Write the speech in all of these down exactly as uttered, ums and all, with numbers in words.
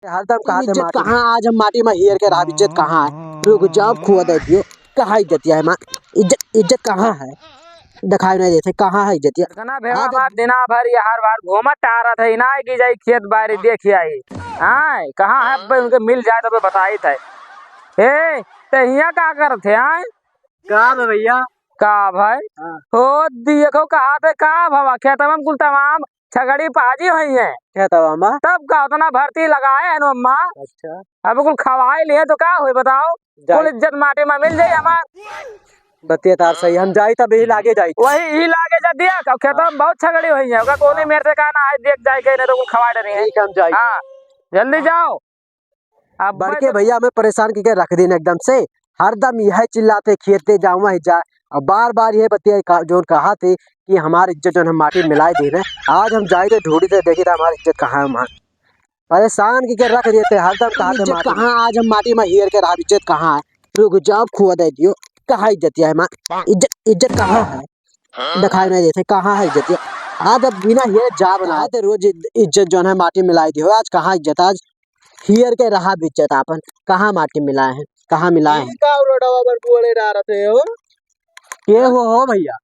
हरदम कहा थे इज्जत माटी कहाँ, आज हम माटी मा हेर के रहब, इज्जत कहाँ है? रुक जाओ, खोद दियो, कहाँ इज्जतिया है माँ? इज्जत, इज्जत कहाँ है? दिखाई नहीं देते, कहाँ है इज्जतिया? इतना भेवा आज बात दिना भर ये हर बार घूमत टहरत है, ना कि जाई खेत बारी देखि आई। आय, कहाँ है बे, उनके मिल जाए तबे बताइत है। ए, ते हियाँ का करत है, आय? का बे भैया? का भाई? हाँ। हो, देखो, कहा थे का भवा, खेतवा में कुल तमाम छगड़ी पाजी हुई है। खेतवा में? तब का उतना भर्ती लगाए है नो अम्मा। अच्छा। अब कुल खवाए लिए तो का हुई बताओ? जाई। कुल इज्जत माटी में मिल जाई हमार। बतिया तार सही, हम जाई तब यही लागे जाई। वही ही लागे जा दिया, अब खेतवा में बहुत छगड़ी हुई है, ओका कोने हाँ। मेरे से कहना है, देख जाए के, नहीं तो कुल खवाए डरी है। ठीक है, हम जाई। हाँ, जल्दी जाओ। अब बड़के मैं तो भैया हमें परेशान करके रख दीन एकदम से, हरदम यह चिल्लाते, खेते जाऊँ, वहीं जा, और बार बार यह बतिया का, जो कहा थे कि हमारी इज्जत जो हम माटी में मिलाई दे रहे, आज हम जाए थे ढूंढी थे, देखी था हमारी इज्जत कहाँ है वहाँ। परेशान करके रख दिए थे, हरदम कहा थे इज्जत माटी में। कहाँ, आज हम माटी में हेर के रहब, इज्जत कहाँ है? रुक जाओ, खोद दियो, कहाँ इज्जतिया है माँ? इज्जत, इज्जत कहाँ है? दिखाई नहीं देते, कहाँ है इज्जतिया? आज अब बिना हेर जाब ना, आज रोज इज-, इज्जत जो है माटी में मिलाई दियो, आज कहाँ इज्जत, आज हेर के रहब इज्जत आपन, कहाँ माटी मिलाए हैं, कहाँ मिलाए हैं? ई का रोडवा पर गोड़े डारत है हो? ये हो, हो भैया।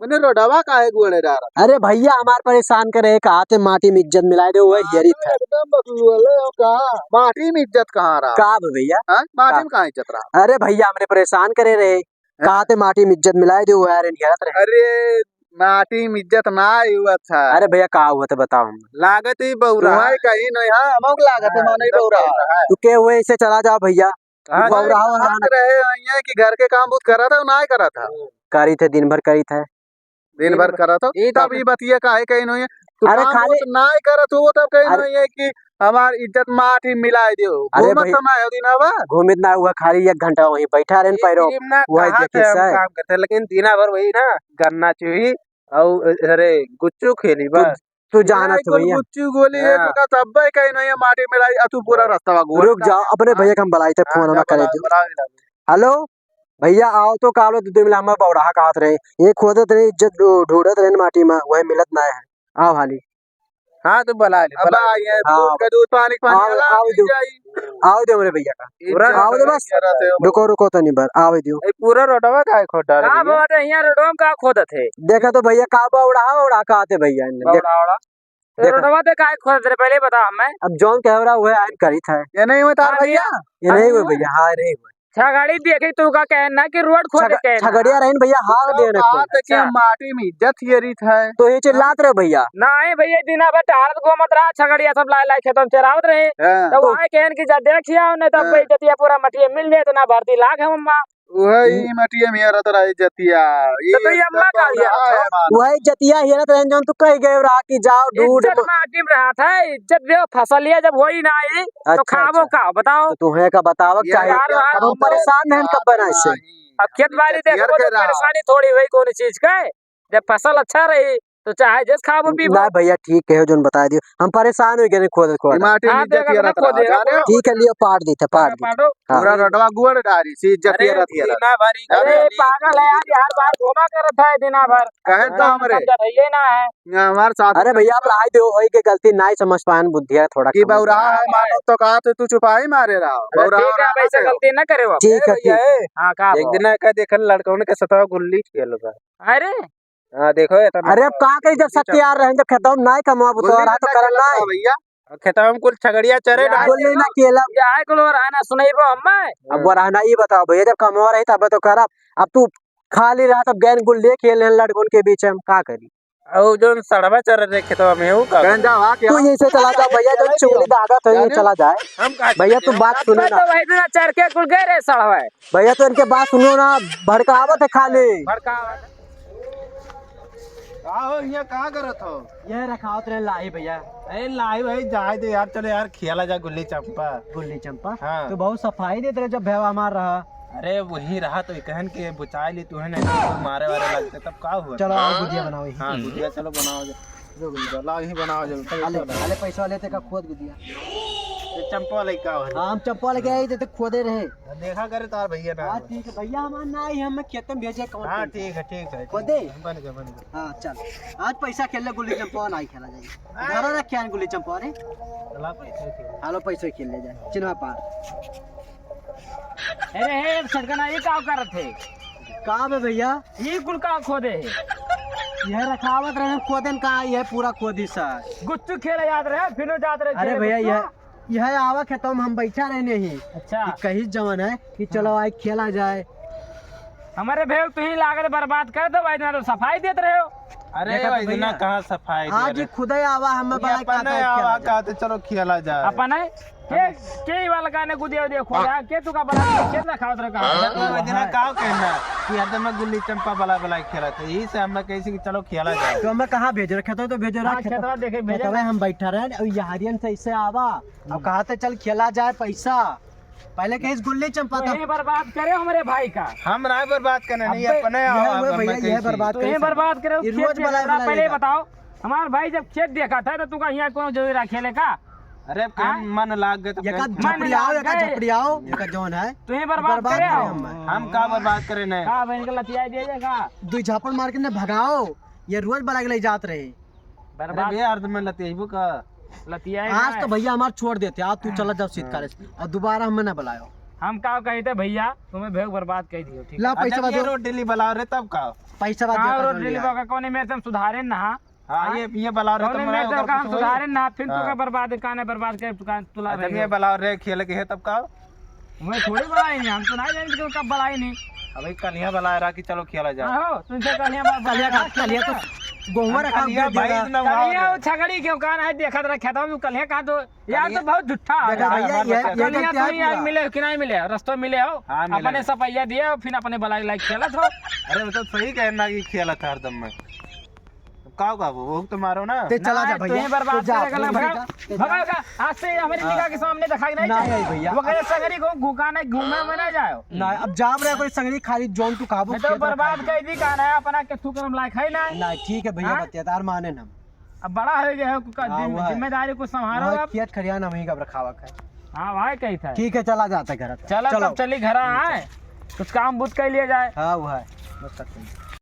मने रोडवा काहे गोड़े डारत? अरे भैया, हमार परेशान करे, कहा थे माटी में इज्जत मिलाए दे, वही हेरी था। एकदम बकलुअले हो का? माटी में इज्जत कहाँ रहा? का बे भैया? हाँ? माटी का? में कहाँ इज्जत रहा? अरे भैया, हमरे परेशान करे रहे, हाँ? कहा थे माटी में इज्जत मिलाए दे, वही हेरत रहे। अरे, माटी में इज्जत ना हुआ था। अरे भैया, का हुआ था बताओ हम। लागत ही बौरा। तुम्हारे कहीं नहीं, हाँ, हमको लागत है, हाँ, माने एकदम बौरा। बौरा है। तो के हुए, ऐसे चला जाओ भैया। हाँ, बौरा हो, बात रहे हैं कि घर के काम बहुत करा था, ना करा था। करी थे, दिन भर करी थे। दिन भर करा था, ई तो तब ई बतिया काहे कहीं नहीं है? तू अरे काम खाली बहुत ना करत हो, तब कहीं अरे नहीं है कि हमार इज्जत माटी मिलाए दियो। अरे घूमत भाई, तो ना हो दिना भर। घूमित ना हुआ, खाली एक घंटा वहीं बैठा रहे ई पैरो, दिन ना वही कहाँ देखे थे हम से। काम करते, लेकिन दिना भर वही ना गन्ना चुही और अरे गुच्चू खेली तू, बस। तू इतना जानत ही कुल भैया। गुच्चू गोली है, हाँ। तू का तब्बे कहीं नहीं है, माटी मिलाई, आ तू पूरा रास्ता में घूम रुक जाओ, अपने हाँ। भैया के हम बुलाई थे, हाँ, फोन जा ना करे बुलाओ, दो। बुलाओ, बुलाओ। हेलो, भैया आओ तो, कालो दो दिन मिला हम बौराहा कहत रहे, ये खोदत रहे, इज्जत ढू-, ढूंढत रहे माटी में, वही मिलत ना है। आओ हाली। हाँ, तो बुला ले, अब बुला ले। आइए, हाँ। दूध का दूध, पानी का पानी आओ, वाला आओ मिल दो। जाई। आओ दो हमरे भैया का। पूरा आओ दो रोडवा बस। किया रहते हो। रुको, रुको तनी भर, आवे दियो। ए, पूरा रोडवा काहे खोद डाले का भैया? बात है, यहाँ रोडवा में का खोदत है? देखा तो भैया, का बा उड़ा, उड़ा का आते भैया इनने। बा देख। उड़ा, उड़ा। तो देखा। रोडवा ते काहे खोदत रहे, पहले बता हमें। अब जौन कह रहा, वह आइन करित है। ये नहीं हुए तार हाँ भैया? भैया। ये नहीं हुए हाँ। भैया, हाँ, ये नहीं हुए। छगड़ी देखी तू का कहना कि रोड खोदे छग-, कहना। छगड़िया रहीन भैया, हाल तो देने को। बात है कि अच्छा। हम माटी में इज्जत ये रीत है। तो ये चिल्लात रहे भैया। नहीं भैया, दिना भर टहरत घूमत रहा, छगड़िया सब लाए लाए खेतों में चरावत रहे। हाँ। तो तो वही कहन कि जा देख आओ, नहीं तो हाँ। इज्जतिया पूरा मटिया मिल जाए, इतना भर्ती लाग है अम्मा। वही हम्म। मटिया में हेरत रहे इज्जतिया। तो ये तू ये अम्मा का बौरा है, हेरत है, है? मानो। वही इज्जतिया हेरत रहे, जौन तू कह गए रहा कि जाओ ढूंढ इज्जत म- माटी में रहत है, इज्जत भी फसलिया जब होई ना आई, तो अच्छा, खाबो अच्छा। का, बताओ? तो तुम्हें का बतावक ये चाहे। यार, अब हम परेशान हैं कब बना इससे। अब खेत बाड़ी देखबो तो परेशानी थोड़ी होई कौन चीज के। जब फसल अच्छा रही तो चाहे जस खाबो पीबो। ना भैया, ठीक कहे जौन बता दियो, हम परेशान हो गए खोद खोद। माटी में हाँ, इज्जत देखा ये ना रहा, खोदे, जाने हो? ठीक है, लियो, पाट दी थे, पाट दी थे। पाटो। हाँ। पूरा रोडवा गोड़ डारी सी इज्जत अरे, ये रहा, ये रहा। दिना भर ही अरे, करे, पागल है यार, हर बार घूमा करत है दिना भर। कहे तो हमरे। समझा रहिए ना है। ना, हमारे साथ अरे भैया, आप राय दो, होई के गलती, ना ही समझ पाएन, बुद्धिया थोड़ा कि कम। बौरा है, मानो तो कहा तो तू चुपाई मारे रहा। अरे बौरा ठीक है, वैसे गलती ना करे वो। ठीक है, ठीक है। हाँ, का एक दिन का देखल लड़कौन के सतवा गुल्ली खेल बा। अरे। हाँ, देखो, ये तो अरे, अब का कही, जब सत्यार रहे, जब खेतवा में नाई कमवा बुतवा रहा, तो करल नाई। भैया। खेतवा में कुल छगड़िया चरे डाल गुल्ली ना खेलब। ये आए कुल रहना सुनैबो हम्मे। अब वो रहना, ये बताओ भैया, जब कमवा रही, तब तो करब। अब तू खाली रहा, तब गैन गुल्ली खेल रहे लड़कन के बीच में, का करी? और जौन सड़वा चर रहे खेतवा में, वो का? गंजा हुआ क्या? तू यहीं से चला जा भैया, जौन चुगली दागत है, ये चला जाए। हम का भैया, तू बात सुनो ना। तो वही दिन चर के कुल गए रहे सड़वा। भैया, तो इनके बात सुनो ना, भड़कावत है खाली। भड़कावत। का हो, हियां का करत हो? ये रखावत रहे लाही भैया। ए, लाही भाई, जाए दे यार, चलो यार, खेला जा गुल्ली चंपा। गुल्ली चंपा? हाँ। तो बहुत सफाई देत रहे जब भैया हमार रहा। अरे, वही रहा तो कहन के बुचाई ली तू है, नहीं तो मारे वारे लगते, तब का हुआ? चलो, आओ, गुजिया बनाओ ही। हाँ, गुजिया चलो बनाओ जा। जो गुजिया, लाओ, यही बनाओ जा। अले, अले, पैसा लेते का खोद गुजिया। ये चंपा वाला का है? हाँ, हम चंपा वाला के आई थे, तो खोदे रहे। देखा करे तार भैया ना। हाँ, ठीक है भैया, हमार ना आई, हमें खेत में भेजे कौन हाँ, कौन? ठीक है, ठीक है, खोदे? ठीक है, बन गया, बन गया। हाँ, चल, आज पैसा खेल ले, गुल्ली चंपा ना आई खेला जाए। हाँ। घर रखे हैं गुल्ली चंपा रे। चला पैसा खेल। हालो पैसा खेल ले जाए, चिन्हा पार। अरे हे सड़कना, ये का करत है? का बे भैया? ये कुल का खोदे है? यह रखावत रहे, खोदन का, यह पूरा खोदी सा। गुच्चू खेले जात रहे, फिर जात रहे अरे खेले भैया, गुच्चू। यह, यह आवा खेतों में हम बैठा रहने ही। अच्छा। कि कहीं जवन है कि चलो हाँ। आज खेला जाए। हमारे भैया तुहीं लागत बर्बाद कर दो भाई, ना तो सफाई देत रहे हो। अरे देखा तो भाई, भैया, ना कहाँ सफाई दे आज रहे? खुदे आवा, हमें ये बड़ा अपन का नहीं का आवा, खेला जाए। कहते चलो खेला जाए। अपन है? के, के ई वाला गाने गुदिया उदिया खोला? के तू का बड़ा खेत ना खावत रहे का? अरे तो वही दिना का कहना कि यार मैं गुल्ली चंपा बला बला खेला था, यही से हमें कही कि चलो खेला जाए। तो हमें कहाँ भेज रखे तो, तो भेज हाँ, रखे खेतवा देखे भेजे। खेतवा हम बैठा रहे, और यहारियन से इससे आवा, अब कहा तो चल खेला जाए पैसा। पहले कहीं गुल्ली चंपा तो था। यही बर्बाद करे हमारे भाई का। हम ना बर्बाद करने नहीं, अबे, अपने यह आओ, हुए हम भैया, कहीं यह से। बर्बाद तो करे यही सब। बर्बाद करे, ये खेत रोज में बलाए, थोड़ा बलाए पहले लेगा। बताओ, हमार भाई जब खेत देखा था तो तू का यहाँ कौन जरूरी रखे ले का? अरे, हाँ? मन लाग गए तो ये का फिर झपड़ी आओ, ये का झपड़ी आओ, ये का जौन है। तू ही बर्बाद बर्बाद करे करे आओ। हम। हम का बर्बाद करे ने? का बहन के लतिया दिया जाए का? दू झापड़ मार के ने भगाओ, ये रोज बला के ले जात रहे। अरे बर्बाद। बे, अर्ध में लतियाइबो का? लतियाए आज ना तो है। भैया हमार छोड़ देते, आज तू हाँ। चला जाओ शीत कार्य से, और दोबारा हमें ना बुलायो। हम का कही थे भैया, तुम्हें भेग बर्बाद कर दियो, ठीक ला है? पैसा अच्छा, ये दो। रोड डेली बलाओ रे, तब का? पैसा का कहाँ दियो, रोड पैसा डेली लिया। बा का? कौन मेरे से हम सुधारे ना? हाँ, हाँ? ये, ये बलाओ रे, कौन तो मेरे से मनाओ, अगर काम कुछ होई। सुधारे ना, फिर तू हाँ। का बर्बाद, काने बर्बाद कर, तू का तुला अच्छा, रहे ये हो। बलाओ रे, खेल के है, तब का? मैं थोड़ी बलाई नहीं, हम तो नहीं जानते कि कब बलाई नहीं। अबे कलिया बलाए रहा कि चलो खेला जाए। हाँ हो, तुमसे कलिया बात कलिया का, कलिया तो गोहुआ रखा कलिया दे देगा। भाई इतना कलिया हुआ वो छगड़ी क्यों कहाँ है, देखा तो रखा था, वो कलिया कहाँ तो, यार तो कलिया बहुत झूठा है। देखा भैया, हमारे ये, बच्चा ये कलिया क्या तो है नहीं आज पूरा? मिले हो कि नहीं मिले हो, रस्तों मिले हो, हाँ, मिले अपने हैं। सपैया दिए हो, फिर अपने बलाई लाइक खेलत हो। अरे वो तो सही कहना कि खेला था हरदम में। का होगा वो? वो तो मारो ना। ते चला जा नहीं, भैया। तुम्हें बर्बाद ते जा, करेगा, ते भगाओ, जा, ते जा। भगाओ का? आज से हमारी हाँ। निगाह के सामने दिखाई नहीं ना चाहिए। नहीं भैया। वो कहे, "संगरी को घुकाने घूमे में ना जाओ।" ना, अब जाम रहे कोई संगरी खाली जौन तू काबू नहीं तो खेत बर्बाद रखा कर दी, कहना है अपना के तू करम लायक है ना। ना, ठीक है भैया, हाँ? बतिया तार माने ना। अब बड़ा हो गया है, कुछ हाँ, जिम-, वो है। जिम्मेदारी कुछ संभालो हाँ, अब। खेत खरियान हम ही का रखावा का है। हाँ भाई, कही था। ठीक है, चला जाता घर। चलो, चलो। तब चली घर आए, कुछ काम बूत कर लिया जाए। हाँ, वो है। बस करते हैं।